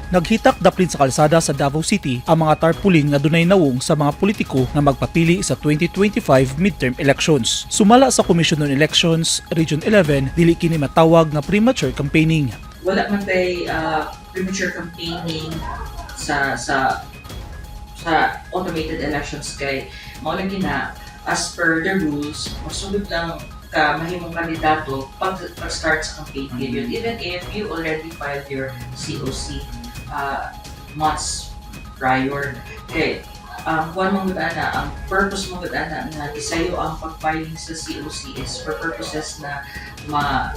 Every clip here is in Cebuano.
Naghitak daplin sa kalsada sa Davao City ang mga tarpaulin nga dunay nawong sa mga politiko nga magpapili sa 2025 midterm elections. Sumala sa Commission on Elections Region 11, dili kini matawag nga premature campaigning. Wala man tay premature campaigning sa automated elections kay mao lagi na, as per the rules, masugod lang ka mahimong kandidato pag start sa campaign period, even if you already filed your COC months prior, kay ang kuan man gud ana, ang purpose man gud ana nga gisayo ang pag-filing sa COC is for purposes na ma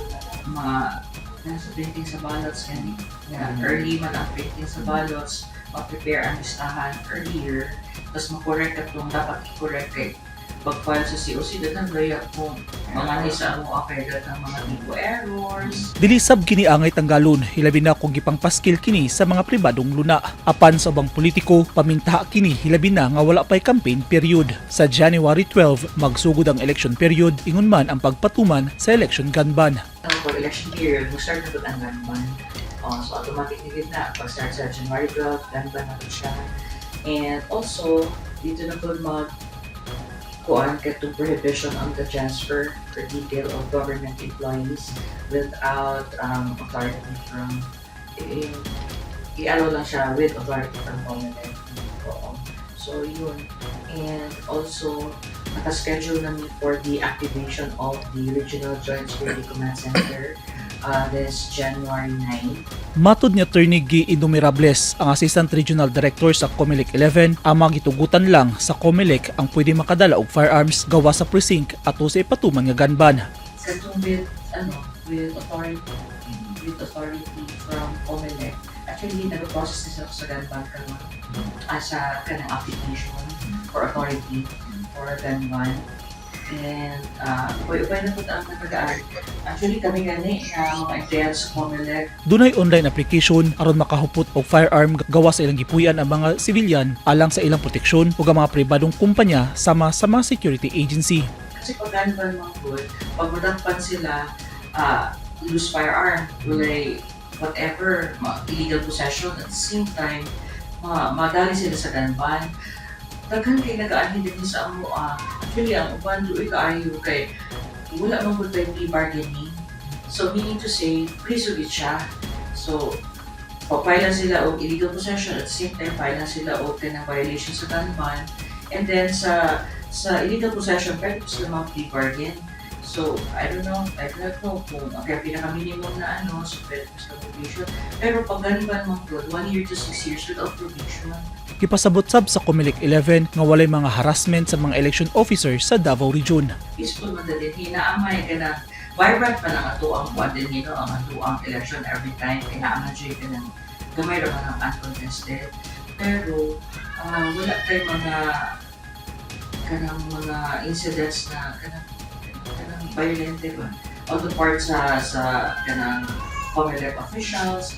ma sa printing sa ballots gani nga early man ang printing sa ballots, ma-prepare ang listahan earlier, tapos ma-correct atong dapat i-correct, kay pag-file sa COC, daghan gaya kung mga ni sa amo kay daghang mga tipo errors. Dili sab kini angay tanggalon, hilabi na kung gipangpaskil kini sa mga pribadong luna. Apan sa ubang politiko, pamintaha kini, hilabi na nga wala pay campaign period. Sa January 12, magsugod ang election period, ingon man ang pagpatuman sa election gun ban. Ang pag election period, mo-start na gud ang gun ban. Oh, so automatic na gid na pag start sa January 12, gun ban na gud siya. And also, dito na pud mag kuan katong prohibition on the transfer or detail of government employees without authority from eh, i-allow lang siya with authority from COMELEC. Oo. So, yun. And also, nakaschedule na mi for the activation of the Regional Joint Security Command Center this January 9. Matod ni Attorney G. Innumerables, ang Assistant Regional Director sa COMELEC 11, ang mga gitugutan lang sa COMELEC ang pwede makadala og firearms gawa sa precinct ato sa ipatuman nga gun ban. Katong with, ano, with authority from COMELEC. Actually, nag-process na sila sa gun ban karon sa kanang application for authority for gun ban. And upay-upay na po ang nakagaan. Actually, kami gani na mga empleyado sa COMELEC. Dunay online application aron makahupot og firearm gawa sa ilang gipuy-an ang mga sibilyan alang sa ilang proteksyon ug ang mga pribadong kumpanya sama sa mga security agency. Kasi pag gun ban man gud, pag madakpan sila, loose firearm, walay whatever, illegal possession, at the same time, madali sila sa gun ban. Daghan kay nagaanhi din sa amo. Actually, ang uban luoy kaayo kay wala man gud tay plea bargaining. So meaning to say, priso gid siya. So pa-file sila og illegal possession, at the same time file sila og kanang violation sa gun ban. And then sa illegal possession, pwede pa sila mag-plea bargain. So, I don't know, I do not know kung ang kaya pinaka-minimum na ano, so pwede pa sila probation. Pero pag gun ban man gud, 1 year to 6 years without probation. Gipasabot sab sa COMELEC 11 nga walay mga harassment sa mga election officers sa Davao Region. Peaceful man dali, hinaamay ka na, vibrant pa lang ato ang kuan din nino, ang ato ang election every time, kaya naa man ka ng gamay ra man ang uncontested. Pero, wala kay mga kanang mga incidents na kanang violente ba on the part sa kanang COMELEC officials.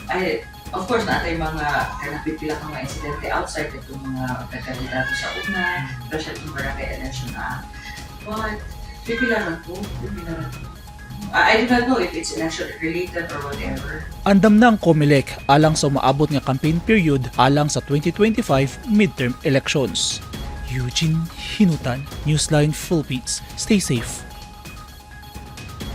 Ay, of course, naa tay mga kanang pipila ka mga insidente outside itong mga kandidato sa una, especially itong barangay election na, but pipila ra to, pipila ra to. I do not know if it's election related or whatever. Andam na ang COMELEC alang sa umaabot nga campaign period alang sa 2025 midterm elections. Eugene Hinutan, Newsline Philippines. Stay safe.